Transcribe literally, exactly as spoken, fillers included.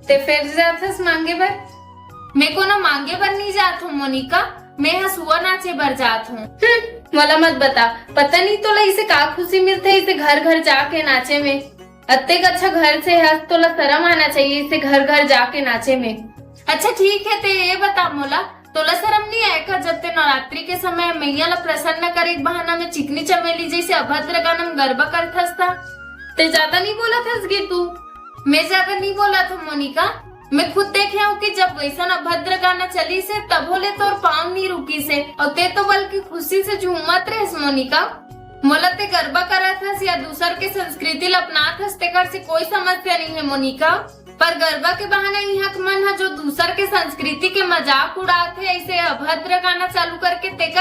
ते फेर जाथस मांगे बर? मैं कोनो मांगे बर नहीं जात हूँ मोनिका, मैं ह सुआ नाचे बर जात हूँ। हम्म, मोला मत बता, पता नहीं तोला इसे का खुशी मिलथे इसे घर घर जाके नाचे में। अतेक अच्छा घर से हस, तोला शरम आना चाहिए इसे घर घर जाके नाचे में। अच्छा ठीक है, ते ये बता मोला, तोला शरम नहीं आए का जब ते नवरात्रि के समय मैया ला प्रसन्न करे के बहाना में चिकनी चमेली जैसे अभद्र गाना में गरबा करथस ता? ते ज्यादा नहीं बोलत हस गे तू। मैं ज्यादा नहीं बोलत हूँ मोनिका, मैं खुद देखे हूँ कि जब वैसन अभद्र गाना चलिस हे तभो ले तोर पाँव नहीं रुकिस हे, और ते तो बल्कि खुशी से झूमत रहेस मोनिका। मोला ते गरबा करत हस या दूसर के संस्कृति ल अपनात हस तेकर से कोई समस्या नहीं है मोनिका, पर गरबा के बहाना इहाँ के मन ह जो दूसर के संस्कृति के मजाक उड़ात हे, ऐसे अभद्र गाना चालू करके तेकर